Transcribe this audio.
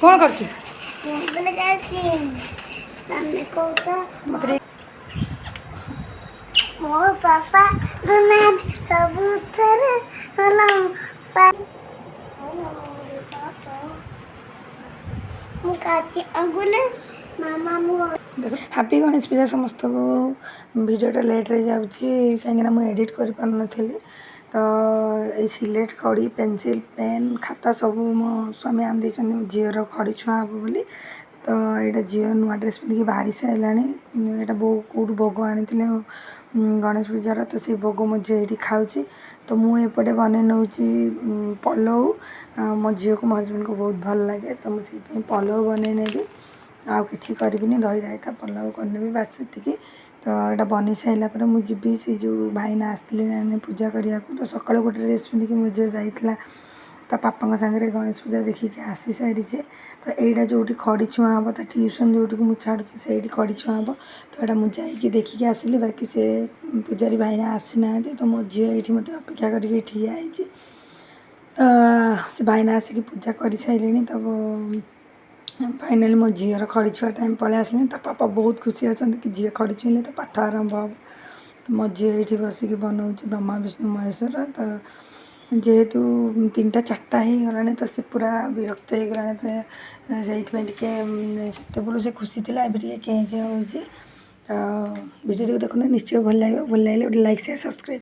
କ'ଣ କରୁଛୁ? ମୁଁ ଯାଉଛି, ତମେ କହୁଛ। ମତେ ଟିକେ ମୋ ବାପା ସବୁଥିରେ ଭଲ। ମୁଁ ଖାଉଛି ଅଙ୍ଗୁର ମାମା ମୁଁ। ଦେଖ, ହାପି ଗଣେଶ ପୂଜା ସମସ୍ତଙ୍କୁ। ଭିଡ଼ିଓଟା ଲେଟ୍ରେ ଯାଉଛି, କାହିଁକିନା ମୁଁ ଏଡ଼ିଟ୍ କରିପାରୁନଥିଲି। ତ ଏଇ ସିଲେଟ୍, ଖଡ଼ି, ପେନସିଲ୍, ପେନ୍, ଖାତା ସବୁ ମୋ ସ୍ୱାମୀ ଆଣିଦେଇଛନ୍ତି ମୋ ଝିଅର ଖଡ଼ି ଛୁଆଁ ହେବ ବୋଲି। ତ ଏଇଟା ଝିଅ ନୂଆ ଡ୍ରେସ୍ ପିନ୍ଧିକି ବାହାରି ସାରିଲାଣି। ଏଇଟା ବୋଉ କେଉଁଠୁ ଭୋଗ ଆଣିଥିଲେ ଗଣେଶ ପୂଜାର, ତ ସେଇ ଭୋଗ ମୋ ଝିଅ ଏଇଠି ଖାଉଛି। ତ ମୁଁ ଏପଟେ ବନେଇ ନେଉଛି ପଲଉ। ମୋ ଝିଅକୁ, ମୋ ହଜବେଣ୍ଡକୁ ବହୁତ ଭଲ ଲାଗେ, ତ ମୁଁ ସେଇଥିପାଇଁ ପଲଉ ବନେଇ ନେବି। ଆଉ କିଛି କରିବିନି, ଦହି ରାଇତା, ପଲାଉ କରିନେବି, ବାସ୍ ସେତିକି। ତ ଏଇଟା ବନେଇ ସାରିଲା ପରେ ମୁଁ ଯିବି। ସେ ଯେଉଁ ଭାଇନା ଆସିଥିଲେ ନା ପୂଜା କରିବାକୁ, ତ ସକାଳୁ ଗୋଟେ ଡ୍ରେସ୍ ପିନ୍ଧିକି ମୋ ଝିଅ ଯାଇଥିଲା ତା ପାପାଙ୍କ ସାଙ୍ଗରେ, ଗଣେଶ ପୂଜା ଦେଖିକି ଆସି ସାରିଛି। ତ ଏଇଟା ଯେଉଁଠି ଖଡ଼ି ଛୁଆଁ ହେବ, ତା ଟ୍ୟୁସନ୍ ଯେଉଁଠିକୁ ମୁଁ ଛାଡ଼ୁଛି, ସେଇଠି ଖଡ଼ି ଛୁଆଁ ହେବ। ତ ଏଇଟା ମୁଁ ଯାଇକି ଦେଖିକି ଆସିଲି, ବାକି ସେ ପୂଜାରୀ ଭାଇନା ଆସିନାହାନ୍ତି। ତ ମୋ ଝିଅ ଏଇଠି ମୋତେ ଅପେକ୍ଷା କରିକି ଠିଆ ହେଇଛି। ତ ସେ ଭାଇନା ଆସିକି ପୂଜା କରିସାରିଲେଣି। ତ ଫାଇନାଲି ମୋ ଝିଅର ଖଡ଼ି ଛୁଆଁ ଟାଇମ୍ ପଳେଇ ଆସିଲାଣି। ତା ପାପା ବହୁତ ଖୁସି ଅଛନ୍ତି କି ଝିଅ ଖଡ଼ି ଛୁଇଁଲେ ତ ପାଠ ଆରମ୍ଭ ହେବ। ତ ମୋ ଝିଅ ଏଇଠି ବସିକି ବନଉଛି ବ୍ରହ୍ମା, ବିଷ୍ଣୁ, ମହେଶ୍ୱର। ତ ଯେହେତୁ 3ଟା 4ଟା ହେଇଗଲାଣି, ତ ସେ ପୁରା ବିରକ୍ତ ହେଇଗଲାଣି। ତ ସେଇଥିପାଇଁ ଟିକେ ସେତେବେଳୁ ସେ ଖୁସି ଥିଲା, ଏବେ ଟିକେ କେଁ କେଁ ହେଉଛି। ତ ଭିଡ଼ିଓଟିକୁ ଦେଖନ୍ତୁ, ନିଶ୍ଚୟ ଭଲ ଲାଗିବ। ଭଲ ଲାଗିଲେ ଗୋଟେ ଲାଇକ୍, ସେୟାର, ସବସ୍କ୍ରାଇବ୍।